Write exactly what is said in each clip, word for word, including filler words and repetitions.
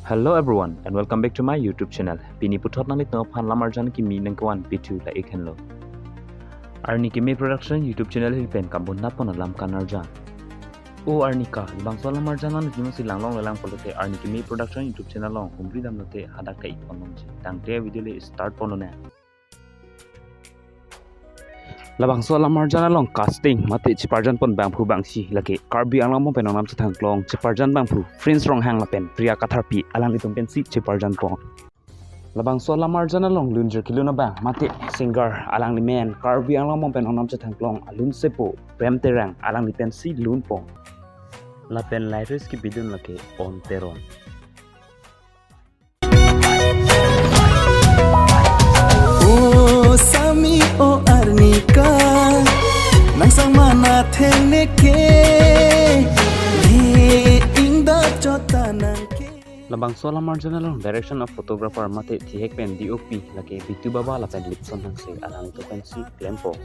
Hello everyone and welcome back to my YouTube channel. Pini puthot nanglitum aphan lam arjan kimi nangkevan pithu la-ik henlo. Arni Keme Production YouTube channel ahirpen kambun nat pon alam kan arjan. O arni ka, labangso alam arjan nanglitum si langlong lelang pulote Arni Keme Production YouTube channel along humri damlote hadak ta ik pon longji. Tangte video le start pon lonang. Labangso alam arjan along casting mate cheparjan pon bangphu bangsi lake Karbi Anglong along pen ongnam chethang klong cheparjan bangphu Prince Ronghang lapen Priya Katharpi alanglitum pensi cheparjan pon. Labangso alam arjan along lunjir kelun abang mate singer alangli men Karbi Anglong along pen ongnam chethang klong alun sepo Prem Terang alangli pensi lun pon. Lapen lyrics kebidun lake On Teron. O Sami o Arni ka, nang sang mana thengneke, le ingda chota nangke. Labangso alam arjan along direction of photographer mate thihek pen D O P lake Bitu Baba lapen Lipson Hanse alanglitum pensi klem pon.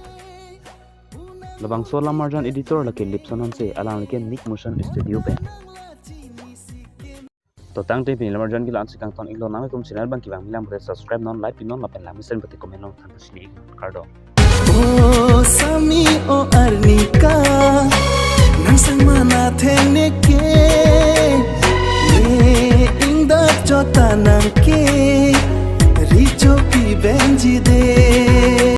Labangso alam arjan editor lake Lipson Hanse alangli ke Nick Motion Studio pen. To tangte pini lam arjan ke la-an si kangton iklo, nanglitum channel abang kevang milang pute subscribe non, like pinon lapen langmesen pute comment non, thank you sini iklo, kardom. O Sami o Arni ka, nang sang mana thengneke, le ingda chota nangke, richo pi benji de.